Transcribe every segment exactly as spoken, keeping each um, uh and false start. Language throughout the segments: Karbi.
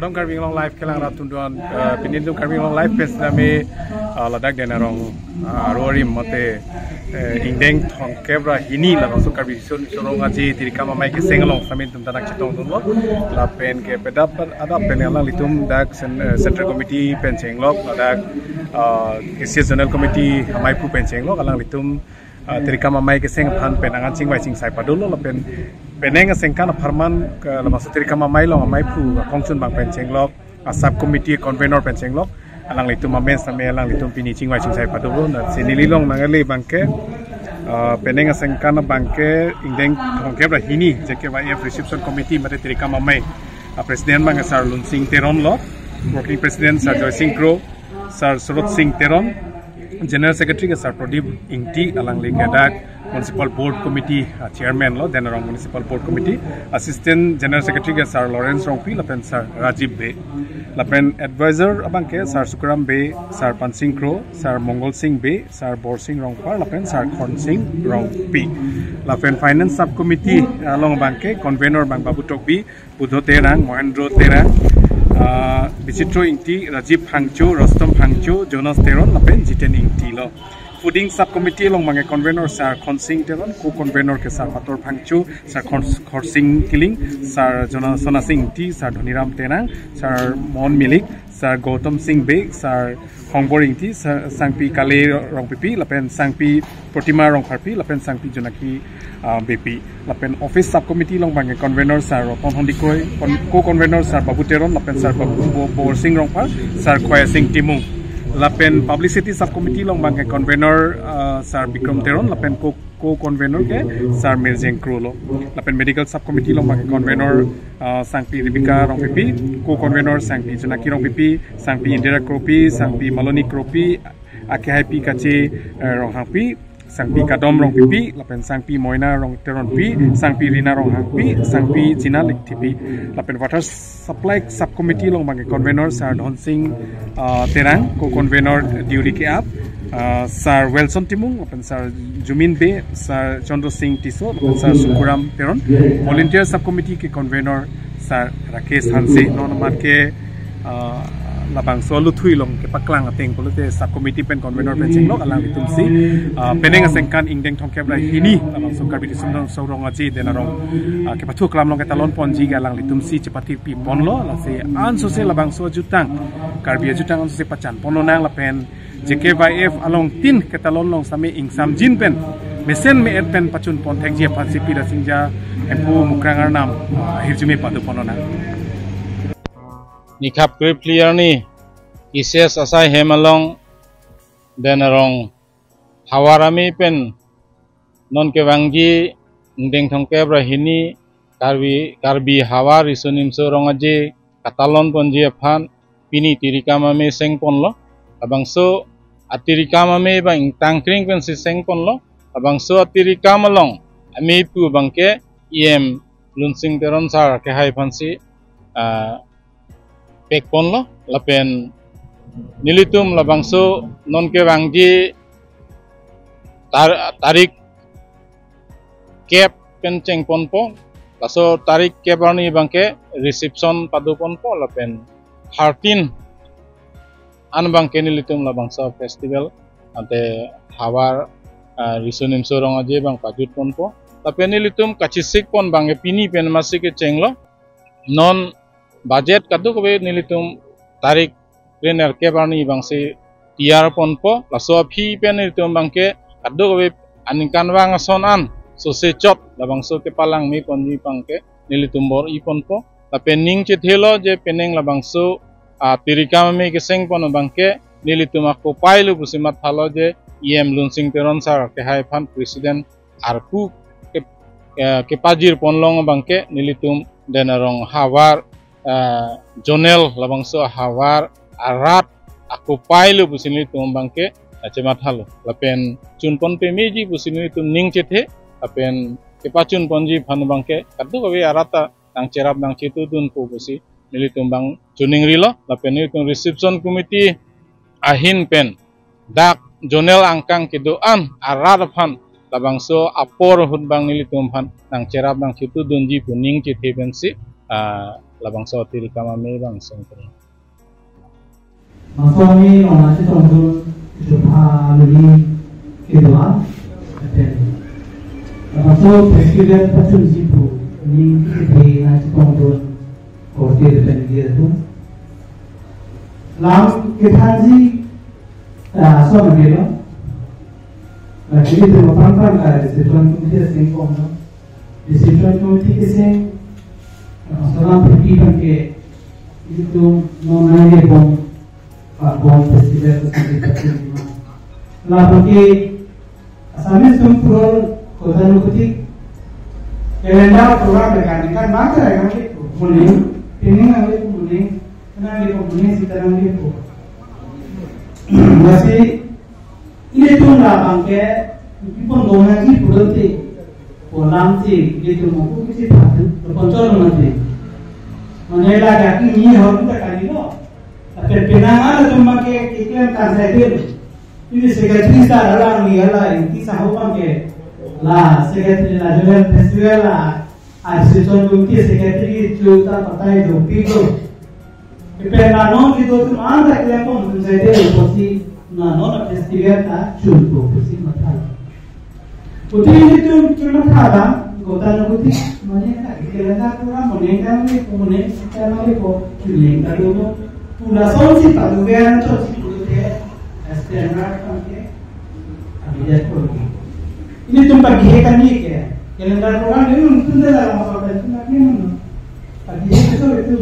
Kardom Karbi Anglong Live kelang rat tundun, eh, pini nelitum Karbi Anglong Live pen sitame, eh, ladak Den Arong, eh, aro arim mate, eh, ingdeng thomkep ra hini labangso Karbi Riso Nimso Rong Aje Tirikam Amei Keseng along sitame nelitum dak chetongdunlo. Lapen ke pedap adap pen alanglitum dak cen-, eh, Central Committee pen chenglok, ladak, eh, K C S Zonal Committee amaiphu pen chenglok, alanglitum, ah, Tirikam Amei Keseng aphan pen angan chingvai chingsai padolo, lapen penang asengkan apharman ke labangso Tirikam Amei along amaiphu akongchun abang pen chenglok, a sub committee convener pen chenglok, alanglitum amen sitame alanglitum pini chingvai chingsai padolo. Lasi neli along nangle abangke, ah, penang asengkan abangke ingdeng thomkep ra hini J K Y F Reception Committee mate Tirikam Amei, ah, President abangke Sir Lunsing Teron lo, Working President Sir Joysing Kro, Sir Surot Sing Teron, General Secretary ke Sir Pradip Ingti, alangli ke dak Municipal Board Committee, ah, Chairman lo, Den Arong Municipal Board Committee, Assistant General Secretary ke Sir Lawrence Rongpi lapen Sir Rajiv Bey. Lapen Advisor abangke Sir Sukaram Bey, Sir Pansing Kro, Sir Mongol Sing Bey, Sir Borsing Rongphar lapen Sir Khonsing Rongpi. Lapen Finance Sub Committee along abangke convener abang Babu Tokbi, Budho Terang, Mohendro Terang, ah, Bichitro Ingti, Rajiv Phangcho, Rostom Phangcho, Jonas Teron lapen Jiten Ingti lo. Fooding Sub Committee along abangke convener Sir Khonsing Teron, co-convener ke Sir Pator Phangcho, Sir Khons-, Khorsing Kiling, Sir Jonas, Sonasing Ingti, Sir Dhoniram Terang, Sir Mon Milik, Sir Gautam Sing Bey, Sir Hongbor Ingti, Sir Sangpi Kale Rongpipi lapen Sangpi Protima Rongpharpi lapen Sangpi Jonaki, ah, Beypi. Lapen Office Sub Committee along abangke convener Sir Roton Hondikoi, con-, co-convener Sir Babu Teron lapen Sir Babu Bo-, Borsing Rongphar, Sir Khoya Sing Timung. Lapen Publicity Sub Committee along abangke convener, ah, Sir Bikram Teron lapen co, co-convener ke Sir Mirjeng Kro lo. Lapen Medical Sub Committee along abangke convener, ah, Sangpi Rebecca Rongpipi, co-convener Sangpi Jonaki Rongpipi, Sangpi Indira Kropi, Sangpi Maloni Kropi, akehaipi Kache, eh, Ronghangpi, Sangpi Kadom Rongpipi, lapen Sangpi Moina Rong Teronpi, Sangpi Rina Ronghangpi, Sangpi Jina Likthipi. Lapen Water Supply Sub Committee along abangke convener Sir Dhonsing, ah, Terang, co-convener Diuri Keap, ah, Sir Wilson Timung, lapen Sir Jumin Bey, Sir Chandra Sing Tisso, lapen Sir Sukuram Teron. Volunteer Sub Committee ke convener Sir Rakesh Hanse. Non amat ke, ah, labangso aluthui along kepaklang ateng pulote Sub Committee pen convener pen chenglok alanglitum si, ah, penang asengkan ingdeng thomkep ra hini labangso Karbi Riso Nimso Rong Aje Den Arong, ah, kepathu aklam along ketalon ponji ke alanglitum si chepatiri ponlo. Lasi ansose labangso ajutang, Karbi ajutang ansose pachan pon lonang lapen J K Y F along tin ketalon along sitame ingsamjin pen mesen me-et pen pachun pon thekji aphan si pira singja Hemphu Mukrang Arnam, ah, ahirjume pado pon lonang. Nikhap krip phli arni K C S asai hem along Den Arong Havar Amei pen non kevangji ingdeng thomkep ra hini Karbi, Karbi Havar Riso Nimso Rong Aje katalon ponji aphan pini Tirikam Amei seng ponlo. Labangso atirikam amei abang ingtangkring pensi seng ponlo. Labangso atirikam along ameipu abangke E M Lunsing Teron sir akehai aphan si, ah, pek ponlo. Lapen nelitum labangso non kevangji tar-, tarik kep pen cheng ponpo. Laso tarik kep arni abangke reception pado ponpo lapen thirteen an abangke nelitum labangso festival ante Havar, ah, Riso Nimso Rong Aje abang pajut ponpo. Lapen nelitum kachesik pon abangke pini pen masi kechenglo. Non budget kadokave nelitum tarik krenerkep arni abangsi tiyar ponpo. Laso aphi pen nelitum abangke kadokave aningkanvang ason an sose chot labangso kepalangme ponji abangke nelitum bor-i ponpo. Lapen ning chethelo je penang labangso, ah, Tirikam Amei keseng pon abangke nelitum akopai lo pusi mathalo je E M Lunsing Teron sir akehai aphan president arpu ke, eh, kepajir ponlong abangke nelitum Den Arong Havar, eh, zonal labangso ahavar arat akopai lo pusi nelitum abangke, eh, chemathalo. Lapen chun pon pemeji pusi nelitum ning chethe, lapen kepachun ponji aphan abangke kadokave arat ta nangcherap nangchetudunpo pusi nelitum abang chuning rilo. Lapen nelitum reception committee ahin pen dak zonal angkang kedo-an arat aphan labangso apor ahut abang nelitum aphan nangcherap nangchetudunji pu ning chethe pensi, ah, Labangso atil kam ame bang sengkring. Bangso ame along nangchetongdun kejapha amonit kedo-an. Lapen labangso festival pachunji pu aning kethe nangchetongdun korte pen dia tu. Lam kethanji, ah, ason avelo. Lake ilitum aphan aphan ka reception committee aseng kong lo. Reception committee keseng, ah, salam phi aphan ke ilitum non nai le bom, ah, bom festival keseng kita terima. Lapen ke Assamese atum purol kota nukutik calendar program dekan dekan mata yang itu muni, pining yang itu muni, kenang itu muni, sita yang itu. Masih ini tuh nggak bangke, ipon gomang sih purol ti, polam sih, gitu mau sih patu, terponcol nanti. Mana lagi ini harus kita kali lo. Tapi penangan itu make iklan kan saya dulu. Ini secretary sir alang ni ala ini kisah hubang ke. La secretary la Joel Festival la. Association committee secretary chuta patai do piko. Ipe la non kitu tu manda kile pon tu saya dia posi na non festival ta chun ko posi mathal. Putih ini tu cuma thaba, kota na putih, mana ka, kira ka pura, mana ka, mana, kita na ko, kira ka dulu. Pula son si padu gaya na chot si pulu te, standard kan ke, abi dia ko. Ini tu pagi hai kan ni ke, calendar program ini untuk dah dalam apa kan tu nak ni mana. Pagi hai tu itu.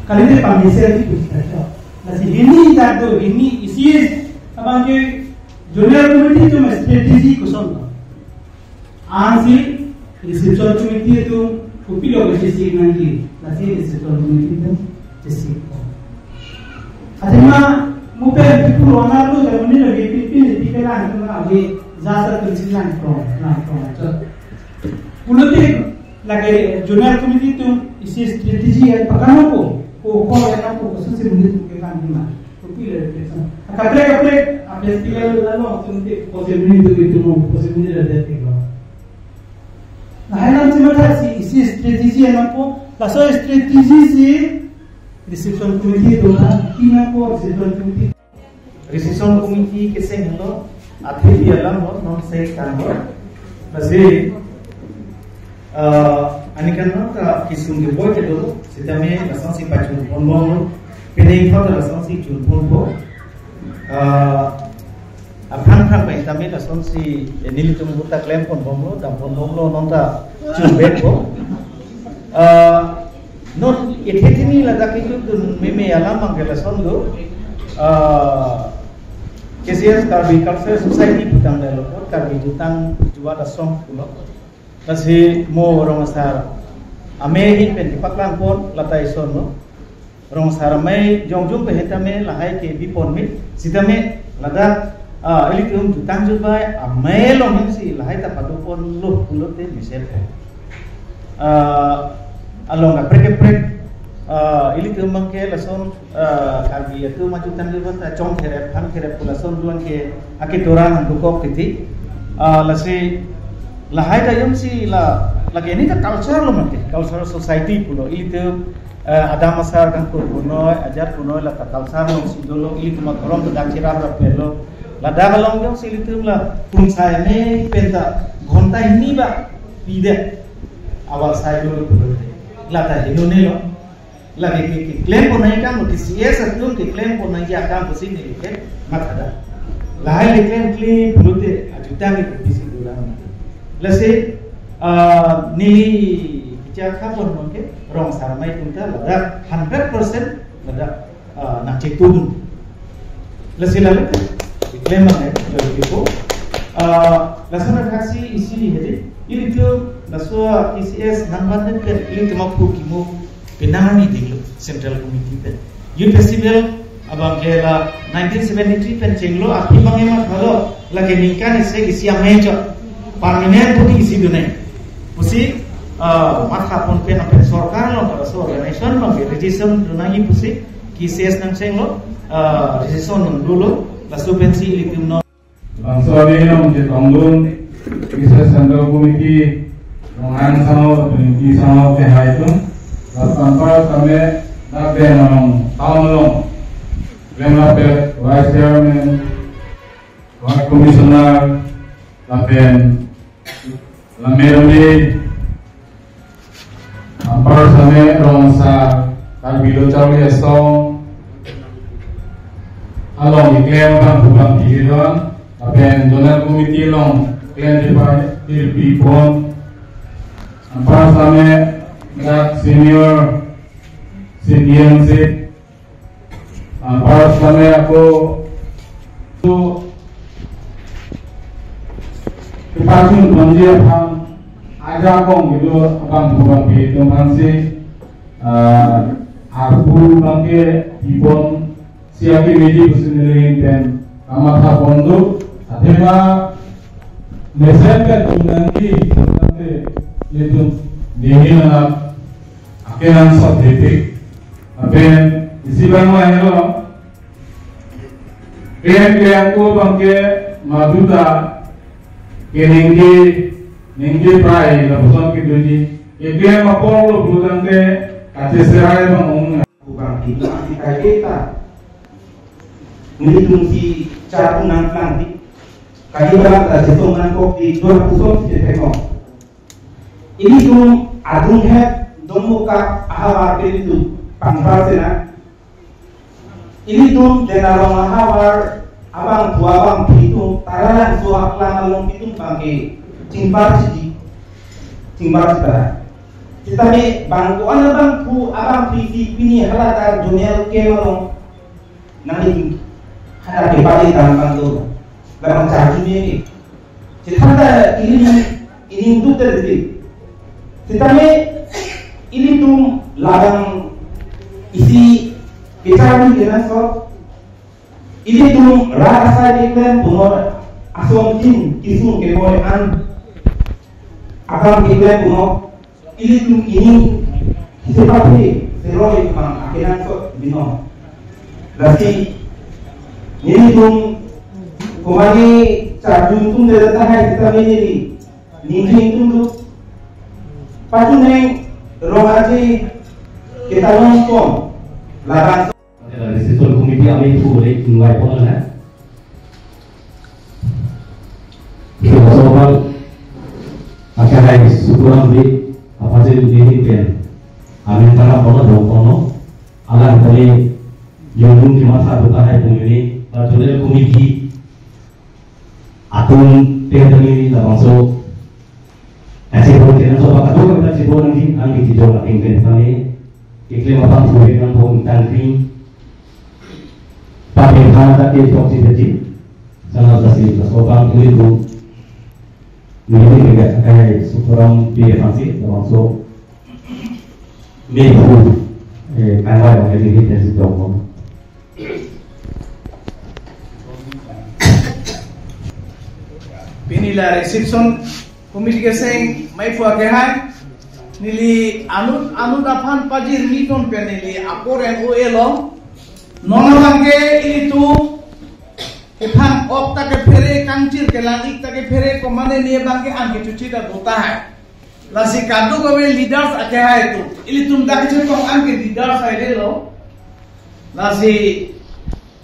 Kali ini pagi saya itu kita chot. Lasi hini dak do, hini isi abang ke Zonal committee atum strategy koson lo. Ansi reception committee atum kopilo kachesik nangji, lasi reception committee atum chesik. Athema mo pen pipur wana lo, jamun ni lagi pipin di kelang atum ave, jasa atum si lang krong, lang krong. So, politik lagi zonal committee atum isi strategy yang pakan ko, ko ko yang ko, koson si politik ke kan di ma. Kopi le reflection. Kaprek kaprek, a festival lalu langsung ti possibility itu itu possibility ada tiga. Nah, hai nang cuma tadi si isi strategy yang apa? Laso strategy si reception committee itu kan, tina ko reception committee. Reception committee keseng lo, athe dia lang lo, non sei kan lo. Lasi, eh, ani kan non ta kisung di boy ke dulu, sitame lasonsi pachun pon bom lo, pining kota lasonsi chun pon bom. Eh, aphan aphan pen tame lasonsi, eh, nelitum huta klem pon bom lo, dam pon bom lo, non ta chun bek bom. Eh, non, ithit hini ladak itu dun meme alam abang ke lason do. Eh, K C S Karbi Cultural Society putang dalo, Karbi Jutang Juat Asong pulo. Lasi mo rong asar amei ahin pen kepaklang pon lata ison lo. Rong asar amei jongjung pen hetame lahai ke bipon mit sitame ladak, ah, ilitum jutang jutbai amei along hem si lahai ta padu pon lo pulote mesen. Ah, along kaprek kaprek, ah, ilitum abang ke lason, ah, Karbi atum ajutang jutang ta chong kerep, phang kerep pu lason duan ke aketoran ang dukok titi. Ah, lasi lahai ta jongsi la, lake ini ta culture lo mate, cultural society pulo. Ilitum, eh, adam asar kangkur punoi, ajar punoi, lata culture alongsi dolo, ilitum adhorom ta dak chirap rap lo. Ladak along jongsi ilitum la pungsai ne penta ghonta hini ba pide. Awal sai dolo pulote. Lata heno ne lo. Lake ke, keklem pon nangji akam, K C S atum keklem pon nangji akam pusi neli ke mathada. Lahai le klem kle pulote ajutang ke bisi dulang. Lasi, ah, neli bichar kha pon abang ke rong asar amei atum ta ladak hundred percent ladak, ah, nangchetun. Lasi lalu keklem abang ke, lalu kepo. Ah, lason athak si isi hedi, ilitum laso K C S nangban ke ilitum aphu kimo penang arni dinglo Central Committee pen. Youth Festival abang ke la nineteen seventy-three pen chenglo, aphi abang ema thalo, lake ningkan isi isi amei chot. Permanent body isi dunai. Pusi, ah, matha pon pen apen sorkar along, para so organization along, registration dunai pusi, K C S nangchenglo, ah, registration nangdolo, laso pensi ilitum non. Bangso amei along chetongdun, K C S Central Committee, Nonghang Sangho, Pinki Sangho kehai atum, lapen anpar sitame dak Den Arong town along, Leng Lapet Vice Chairman, Ward Commissioner, lapen Lammet Lammet, anpar sitame rong asar, Karbi Lo Charli Asong along keklem abangphu abangphi kedo-an, lapen Zonal Committee along klem chepa-, chepi pon, anpar sitame dak senior C D M C, anpar sitame ako tu kepachun ponji aphan ajakong kedo abangphu abangphi atum aphansi, ah, arpu abangke pipon si akemedi pusi neli ahin pen kamatha pon do. Athema mesen pen chunangji, chunangte ilitum dingin anak akenangsot hepik. Lapen isi abang lahelo. Klem klem ako abangke maduta keningje, ningje prai lapuson kedoji. Keklem apor lo pulotangte kacheserai abang ong. Abangke itu masih kaike ta. Nelitum si charpu nangplangpik. Kali abang ta chetong nangkokpik, dua pusong si chetekong. Ilitum adunghet Domoka ahavar pen ilitum pangpar sena. Ilitum Den Arong ahavar abangphu abangphi atum Taralangso aklam along ilitum abangke chingpar chidi, chingpar chita. Sitame bang ko-an abangphu abangphi si pini haladak Zonal Camp along nangli hadak kepale tang abang do. Labang charju me ke. Chethanda ili, ili duk tadi. Sitame ilitum labang isi kecharju kenangsot. Ilitum rat asai keklem punon, asong tin kisung keboi an akam keklem punon. Ilitum ini sepapi seroi abang akenangsot binong. Lasi nelitum komani charju atum de tahai sitame neli ningje atum tu pachuneng rong aje ketalong pon labang. Reception committee amei thu le invite pon na. Laso abang akehai Sukuram Bey apajir neli pen amen tara pon dong pon. Alang tali yunung kematha do tahai pu neli, la Zonal Committee atum pen tali labangso kachebon kenangsot abang kadokave ta chebon nangji, nangji chejor ating pen tali keklem abangphu nangpon tangkring. Pakai hana ta ke tok si tadi. Sana tasi laso abang ilitum neli pen akehai Sukuram Bey aphansi labangso mephu, eh, kangvai abang neli pen si dong pon. Pini la reception committee keseng mephu akehai, neli anut anut aphan pajirmi atum pen neli apor en o-e lo. Non abangke ilitum kethang ok ta kephere, kangchir kelang-ik ta kephere, komane ne abangke an kechuchi ta do tahai. Lasi kadokave leaders akehai atum, ilitum dak kechetong an ke leaders hai de lo. Lasi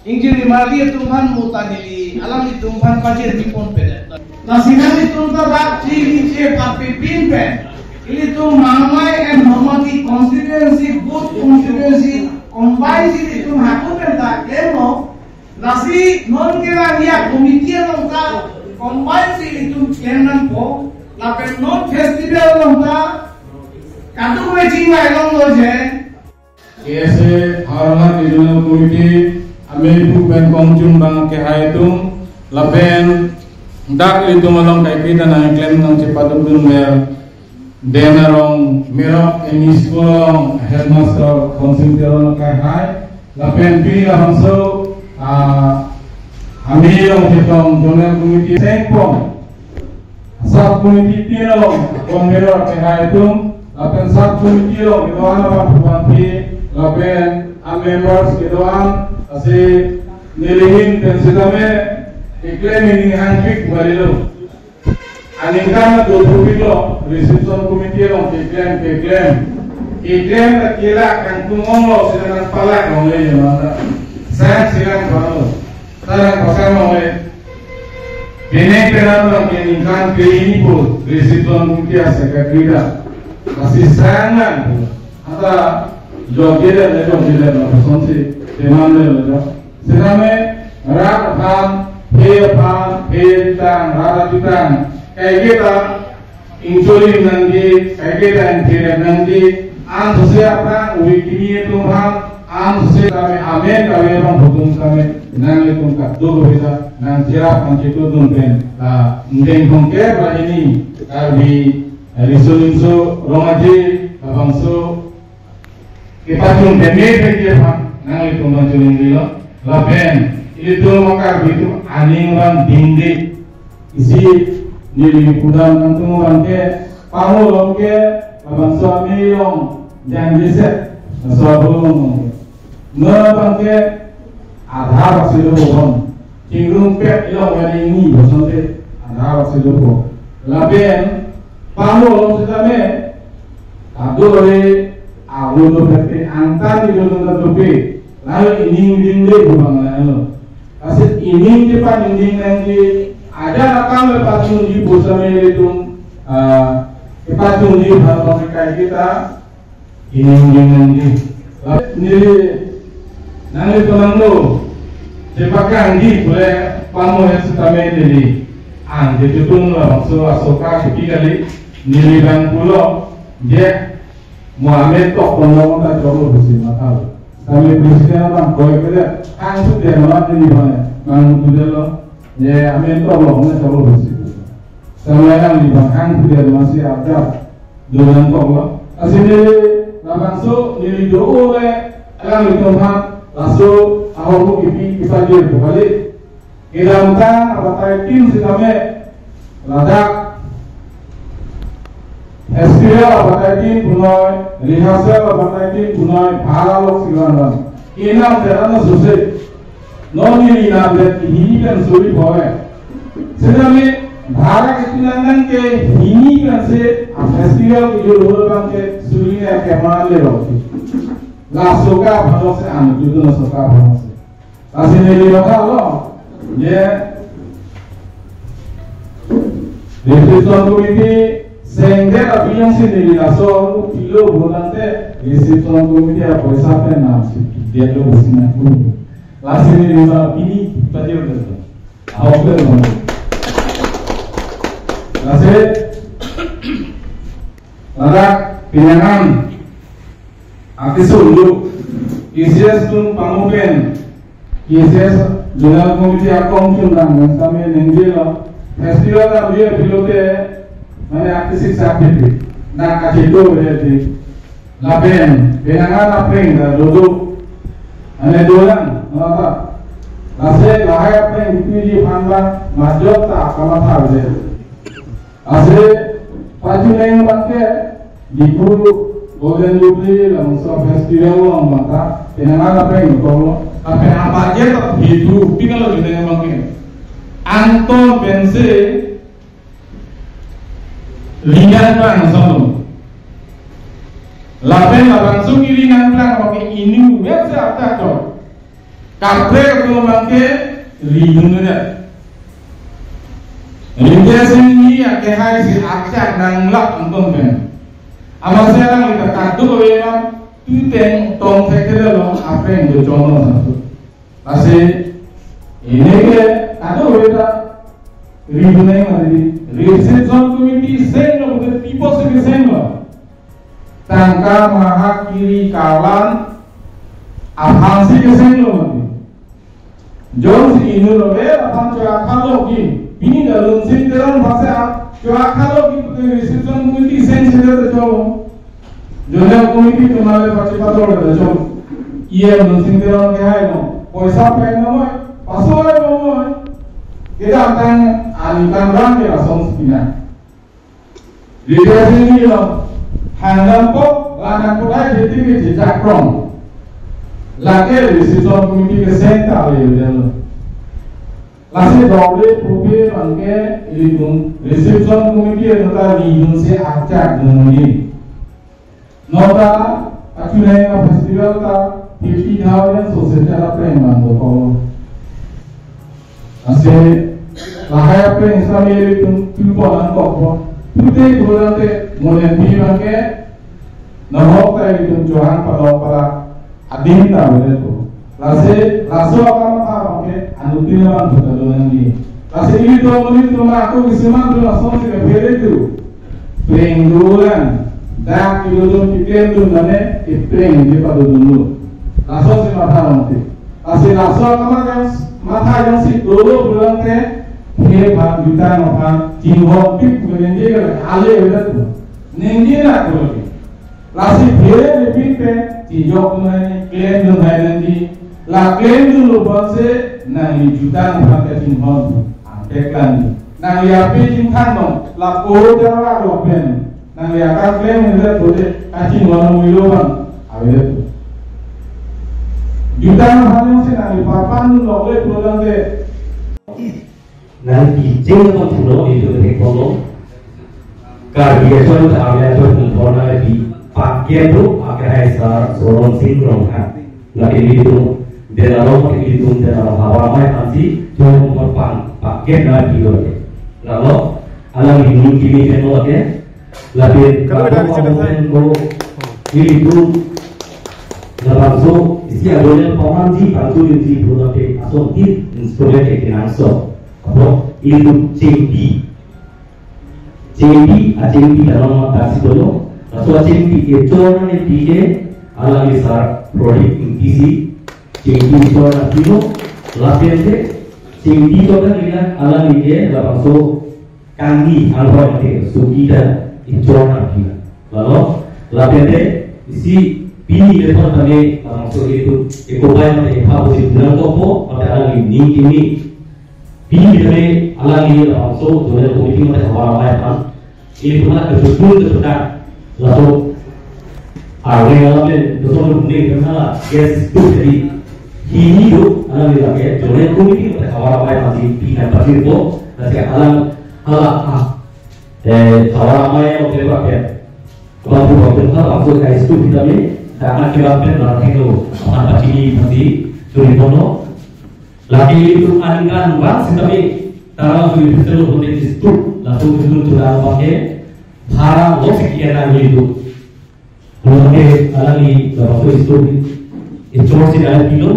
ingjirmarli atum aphan mo ta neli alanglitum aphan pajirmi ponpe det. Lasi nanglitum ta dak chini che patpipin pen ilitum Mangmai and Nomati constituency, both constituency combine si ilitum hako pen ta klemlo. Lasi non ke la ya committee along ta combine si ilitum klem nangpo. Lapen non festival along ta kadokave chingvai longlo je. K S A Howraghat Regional Committee amephu pen kongchun abang akehai atum lapen dak ilitum along kaike ta nangklem nangchepaduk dunmer Den Arong Merok M E School along headmaster Khonsing Teron akehai lapen pini labangso, ah, amei along chetong Zonal Committee sengpong, sub committee tin along convener akehai atum lapen sub committee along kedo-an abangphu abangphi lapen a members kedo-an, lasi neli ahin pen sitame keklem hini hangpik kali lo. Aningkan do thupiklo, reception committee along keklem, keklem. Keklem ta kelak kangtung onglo, sila nangpalak longle yo nang ta. Sang silang palo. Tarang pasang longle. Penang penang bang ke ningkan ke ini po, reception committee a-secretary ta. Lasi sang lang po. Ata jok jele le jok jele lo, son si teman le lo jok. Sitame rat aphan, he aphan, he tang, rat atitang, kaiketa ingcholim nangji, kaiketa ingpherep nangji, ansose aphrang uri kimi atum aphan, ansose tame amen kave abang hutum tame, nanglitum kadokave ta nangcherap nangchitudun pen, ah, ingdeng thomkep ra hini, Karbi, eh, Riso Nimso Rong Aje, labangso kepachun peme pen ke aphan nanglitum pachun inglilo. Lapen ilitum a-Karbi atum aning abang dingde. Isi neli pudam nangtum abang ke, pamo along ke labangso amei along jangjeset, laso abang along ke. Non abang ke adha baksi lo bon. Chingrum pet ilong wani ni bosonte adha baksi lo bon. Lapen pamo along sitame ado re alo do pet angtan di lo do pe. Lalu ining dingde bubang lalu. Lasi ining di pan ining nangji, ada akam le pachunji pusame ilitum, ah, kepachunji bhal pangkai kita, ining ding nangji. Lalu neli nangli tonang lo, jepakang di pule pamo ya sitame neli. Ang jejutung labangso asoka kepi kali, neli bang pulo, je mo amen tok kono ta cholo busi mathalo. Kami presiden abang koi kede, hang sudah nama ini bang, bang sudah lo. Ye amen tok lo, mana cholo busi. Sama yang di bang hang sudah nama si ada, dolang tok lo. Asini labangso neli do ole, alang di tempat, laso ahok kipi, kipa je bukali. Kedamtang abatai tin sitame ladak festival abatai tin punoi, rehearsal abatai tin punoi, bhara lok silang dan. Inam teran sose. Non ini inam det ini kan suri boy. Sitame bhara itu nang nang ke ini kan se, ah, festival ke juru bang ke suri ne ke man le roti. Lasoka bhalo se anu jutu lasoka bhalo se. Lasi neli mathalo, ye, reception committee sengdet abiyong si neli laso pilo bolangte, reception committee apoisa pen nam si dia lo busi na ku. Lasi neli ma pini pajir de. Ahok le lo. Lasi ladak pinangan akesung lo, K C S atum pangopen, K C S General Committee akong chun dang nang sitame nengje lo, festival ta dia pilote, mane akesik sakit na kachito ya di. Lapen, pinangan apeng ta dodo, mane dolang, napa? Lasi lahai apeng itu di phanba, majok ta akama tha de. Lasi pachuneng abang ke Diphu Golden Jubilee labangso festival along abang ta, pinangan apeng tolo. Lapen abang ke ta hidu, pinangan lo pinangan abang ke. Angton pensi ringan abang solo. Lapen labangso ringan abang abang ke inu wet se atak to. Kaprek atum abang ke ridun neda. Rinke sini akehai si akchak nanglak angton pen. Amatsi alanglita kadokave abang tuteng tong thek thek lo apeng do chono satu. Lasi ini ke kadokave ta ridun nang mati. Reception committee seng lo, the people si seng lo. Tangka mahak kiri kalan aphan si keseng lo mati. Jongsi inut ave aphan cho akhalok ji. Pini da Lunsing Teron aphan si cho akhalok ji pute reception committee seng si da cho. Zonal committee atum le pachi pator da cho. E M Lunsing Teron kehai lo. Poisa pen lo moi. Paso lo moi. Kedamtang aningkan rang ke lason si pina. Request ini lo, hangdam kok, langdam kok ai jadi ke jejak krong. Lake reception committee keseng ta le le lo. Lasi doble pupe bangke ilitum reception committee anota nijun se ajak nungni. Nota achunai festival ta fifty thousand social apeng mandokok. Ase lahai apeng sami ilitum pupon nangkokpo. Pute gurante molen pi bangke nahok ta ilitum chohang padok para adin ta avedet po. Lasi laso akam abangke anuttin abang puta do nangji. Lasi ilitum ilitum aku kisiman tu lason si kephere tu. Pleng dulan. Dak ilitum keklem tu mane kepleng di padu dulu. Laso si matha nangti. Lasi laso akam abang matha jongsi dolo pulang te he bang jutang abang chinghon pik menenje ale avedet po. Ningje na ko. Lasi phere lepin pen tijok nai klem dun hai nangji. La klem dun lo bangse nangli jutang bang kachinghon angpek lang. Nangli api chingthang dong la ko jara lo pen. Nangli akam klem nang le bode kachinghon muilo bang. Avedet. Jutang bang se nangli papan dun lo le pulang de. Nangpi cheng abang pulo, itu ke kono. Karbi ason ta arya ason pun pona di paket tu akhir hai sar Soron Sing Rongkha. Lake ilitum, dela rong ke ilitum, dela rong hawa mai pansi, tuh pun pan paket na di lo ke. Lalu, alang ini kini kan lo ke. Lalu, kalau dari cerita ko ilitum, labangso, isi adonel paman ji, pangsu di ji, pulo ke, ason tit, instrument ke kinangso. Apo ilitum chengpi. Chengpi, achengpi dalam mata si dolo. Laso achengpi kechor nangpi ke, alangli sar Prodip Ingti si. Chengpi chor nangpilo, lapen ke, chengpi chor nangpi alangli ke, labangso kangni anghoi ke, suki ta kechor nangpi. Lalu, lapen ke, isi pini ke thon tame, labangso itu, eko bai mate epha pusi bilang topo, mate alangli ning kimi. Pini kami alangli labangso zonal committee mate hawa ramai aphan. Ilitum la kesusun kesudah. Laso arle alam le doson le humne kena la guest tu jadi. Hini do alangli lake zonal committee mate hawa ramai aphan si pina pajirpo. Lasi alang hala ah. Eh, hawa ramai lo ke pakai. Bangso bangso ha bangso kai school kita ni, karena kita pen berarti tu, akan pacini nanti, suri pono. Lake ilitum aningkan bang sitame, tara suri pistol hote school, langsung pistol sudah pakai, para lo sekian lagi itu. Mungkin alangli, bangso school ni, itu si dalam pilo,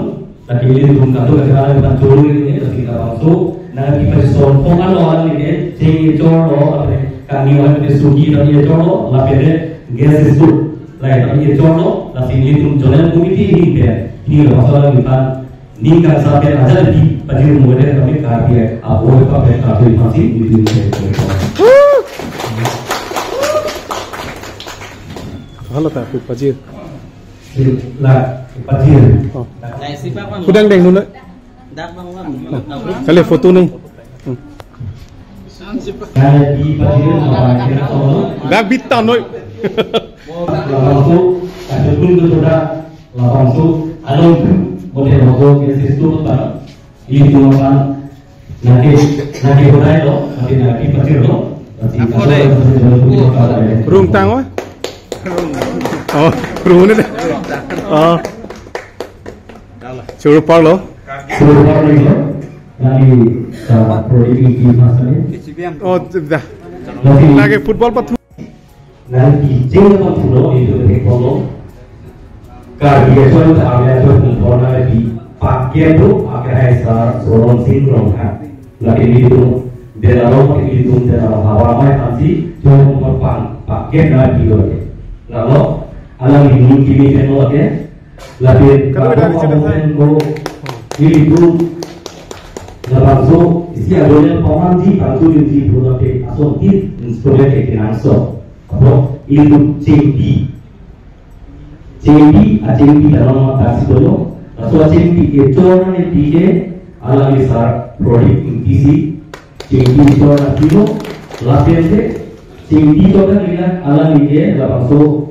lake ilitum kantor kita lagi kan curu ini, lagi kita bangso, na kita si son, kok kan lo alangli ke, sing ejor lo, apa ni, kami orang ke sugi, tapi ejor lo, lapen ke guest school. Lai, tapi ejor lo, lasi ilitum zonal committee ini pen, ini lo masalah ni pan, ni kan sampai aja di pajir mulai kami Karbi, apa apa pen Karbi masih di sini. Halo ta, pajir. Lah, pajir. Oh. Nah, si Pak, Bang. Kudang deng nuna. Dak bang bang. Kali foto ni. Hmm. Kali di pajir apa kira tolong. Dak bitan noi. Langsung kasih pun tu sudah langsung along boleh langsung ke situ apa. Ini cuma kan nanti nanti hodai lo, nanti nanti pajir lo. Nanti apa kasih deh? Rung tang wa? Oh, rung ni deh. Oh. Churu parlo. Churu parlo. Nani sa pro ini di masa ni. Oh, dah. Lagi football pathu. Nani di jeng pathu lo itu ke polo. Karbi ason ta arya ason pun pona di pakai tu akhir hai sar Soron Sing Rongkha. Lake ilitum, dela rong ke ilitum, dela rong hawa mai pansi, tuh pun pan pakai na di lo ke. Lalu, alangli ning kimi pen lo ke, lapen kalau dari kamu cerita pen ko ilitum, labangso, isi adonel paman ji, pangsu di ji, pulo ke, ason tit, instrument ke kinangso. Apo, ilitum chengpi. Chengpi, achengpi dalam mata si dolo. Laso achengpi kechor nangpi ke, alangli sar Prodip Ingti si. Chengpi chor nangpilo, lapen ke, chengpi chor nangpi alangli ke, labangso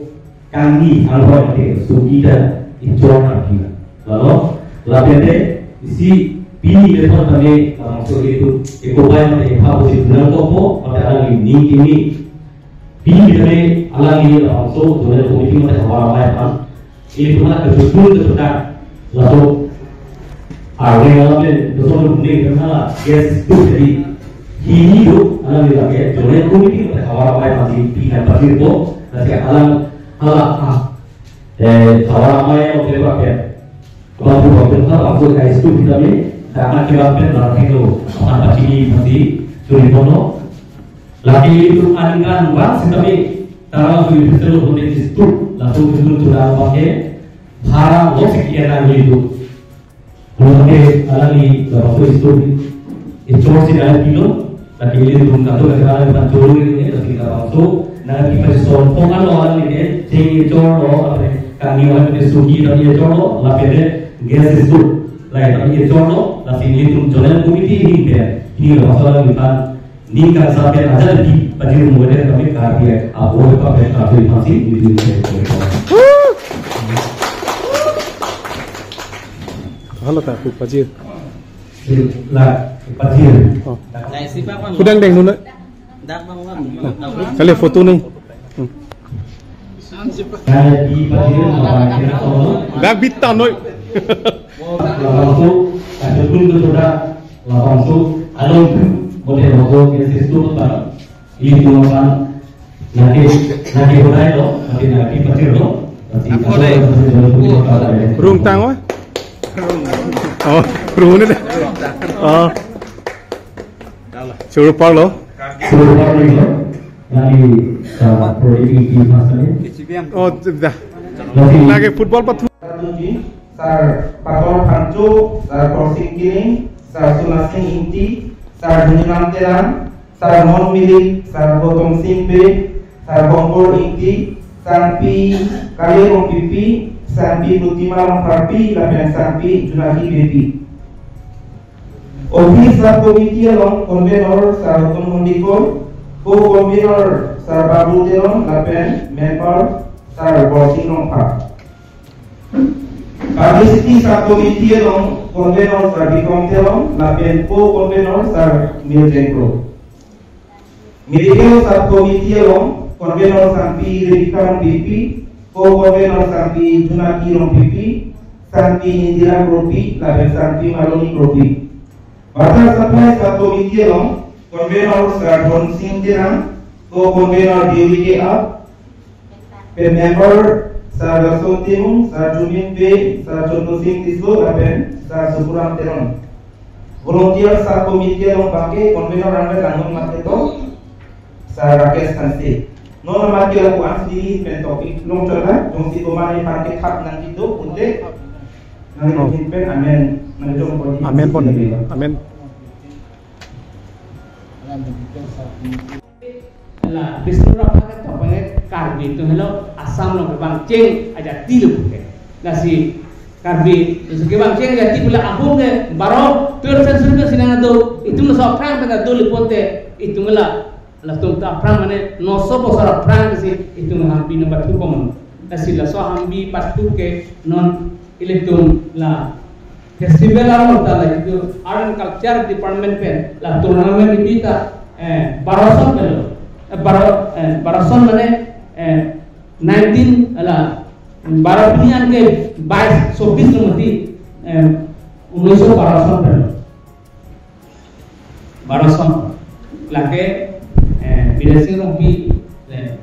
kangni anghoi ke, suki ta kechor nangpi. Lalu, lapen ke, isi Pini methot tame labangso itu ekobai mate epha pusi bilang topo mate alangli ning kimi. Pini tame alangli labangso zonal committee mate havar amei aphan. Ilitum aphan kesusun kesudah laso arwe alam le doson le bumde kena guest tu jadi hini do alangli lake zonal committee mate havar amei aphan di pina patirpo. Lasi alang hala ah eh, havar amei lo ke pakai. Bapu bapu ha bapu kai stu kita ni, karena kita pen berarti lo, apa pacini pasti suri pono. Laki itu aningkan bang sitami, tarang suri pistol hote stu, langsung pistol sudah pakai, hara lo sekian lagi itu. Mungkin alangli labangso stu, ejor si dalam kilo, laki ilitum katu kata alangli pan jolo ini, laki labangso, nanti pas son, pongan lo alangli ke, jeng ejor lo, apa, kami orang ke sugi, tapi ejor lo, lapen ke guest stu, lain tapi ejor lo, lasi ilitum zonal committee ini ke, ini labangso alangli pan, ning kangsam pen ajat di pajir model kami Karbi apo pakai Karbi pasi di di. Halo ta, ku pajir. La pajir. Oh. Kudang deng nuna. Kali foto ni. Hmm. Kali di pajir apa kira solo. Dak bitan noi. Labangso, kasih pun tu sudah labangso, along tu, boleh labangso, ke sistu tu kan, ini cuma kan, nanti, nanti boleh lo, nanti nanti pacir lo, nanti kasih lo, nanti boleh pun kita boleh. Rung tang wa? Oh, rung ni deh. Oh. Suruh par lo. Suruh par lo. Nanti, uh, proyek ini di masa ni. Oh, sudah. Nanti. Lagi football pat. Sar Pator Phangcho, Sar Korsing Killing, Sar Sunasing Ingti, Sar Dhoniram Terang, Sar Mon Milik, Sar Gautam Singh Bey, Sar Bongkor Ingti, Sangpi Kale Rongpipi, Sangpi Protima Rongpharpi, lapen Sangpi Junaki Beypi. Office Sub Committee along Convenor Sar Gautam Mondikoi, Co-Convenor Sar Babu Teron, lapen Member Sar Borsing Rongphar. Publicity Sub Committee along Convenor Sar Bikrom Teron lapen Co-Convenor Sar Mirjeng Kro. Medical Sub Committee along Convenor Sangpi Rebecca Rongpipi, Co-Convenor Sangpi Junaki Rongpipi, Sangpi Indira Kropi lapen Sangpi Maloni Kropi. Water Supply Sub Committee along Convenor Sar Dhonsing Terang, Co-Convenor Dewi K R, pen member Sar Rason Timung, Sar Jumin Bey, Sar Chonto Singh Tisso, lapen Sar Sukuram Teron. Volunteer Sub Committee along bangke Convenor Ranbet Langdon Marketo, Sar Rakesh Hanse. Non amat ke lapu-an sendiri pen topic long chot la, jongsi pemane pan ke khap nang kito, unte, nang Oh. Pen amen, nang jong pon. Amen pon. Amen. La, Bishnu Rapha ke tokpang ke Karbi atum helo Assam along kevang cheng ajati lo ke. Lasi Karbi, lasi kevang cheng ajati pula ahum ke baro twelve century ke sinang ado, itum laso aphrang pen ado liponte itum la, latum ta aphrang mane noso bosor aphrang si itum hampi number two common. Lasi laso hampi part two ke non ilitum la festival along ta la itu Art and Culture Department pen la tournament ipi ta, eh, baro son pen lo. Eh, baro, eh, baro son mane, eh, nineteen la baro pini an ke bais, sobis lo mati, eh, unnish baro son pen lo. Baro son. Lake, eh, Bidyasing Rongpi, eh,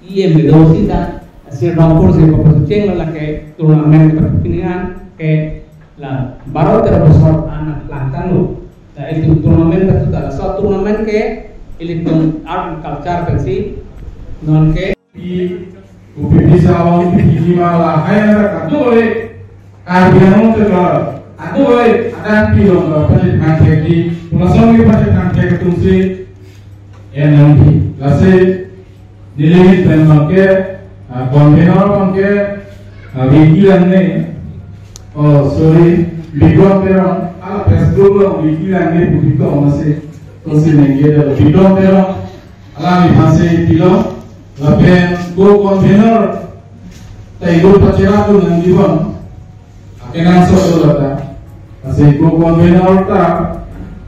E M Medo sita, Sir Rongpur si papasu cheng lo lake tournament ke pini an ke la baro tero bosor an langtang lo. La itu tournament ke tu ta laso tournament ke ilitum Art and Culture pensi non ke. Pi, upi bisa awang pi pi ma lahai na kadoi. Karbi Anglong te ka, kadoi, adan pi long ka pajit thang thek di, pulasong ki pajit thang thek tumsi, N M D. Lasi, nelihin pen bangke, ah, convenor bangke, ah, Vicky Langne, oh, sorry, Bikrom Teron, ah, Facebook lo Vicky Langne pu Bikrom masih, tosi nengge da Bikrom Teron, alangli aphansi pilo, lapen co-convenor, ta ibu pachera tu nang diwan, akenangsot lo lata, Lasi co-convenor ta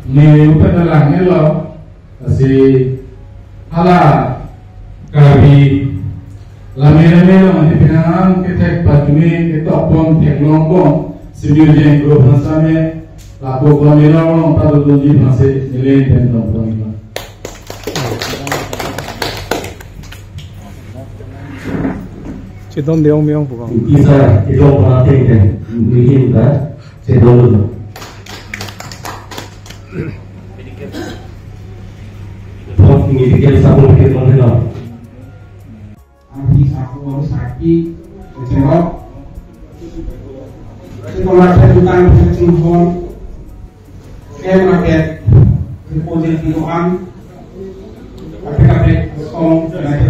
neli pen langmelo. Lasi hala Karbi lame lame along hepinang kethek pachumi ketokpon theklongpon Simi Ujeng Group aphan same la co-convenor along padodunji aphansi neli pen dongpon iklo. Chedon deong meong pu kang. Kisa idong panating ke mihin ta chedon lo. Pos ini bikin sabun bikin mana? Abi saku, abi saki, kecil. Sekolah saya bukan kecil hon. Saya market, deposit di doan. Kaprek kaprek song, saya di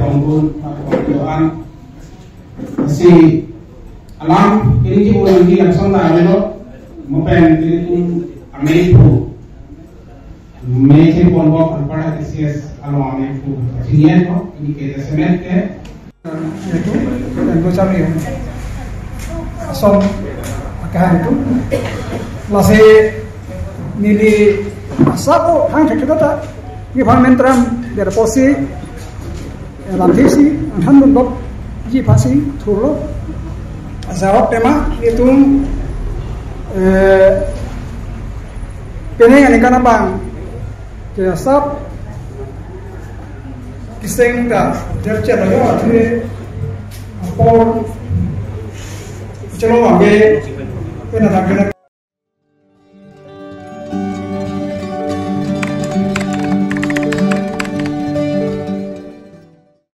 doan. Lasi alam, ini kita orang di langsung tak ada lo. Mapen ini pun amei pu. Mei chepon bok anparta T C S along amei pu. Sinian ko, ini kita semen ke. Yaitu, dan bocor ya. Asom, akahang itu. Lasi neli asap, oh, hang cek kita tak. Ini parliamentarian, biar posi, eh, lamthe si, anghan dun dok, ji pasi, thurlo. Jawab tema, itu, eh, penang ani kana bang, ke asap, kiseng ta, jab chat ayo, athe, apor, chalo abe, pena tak pena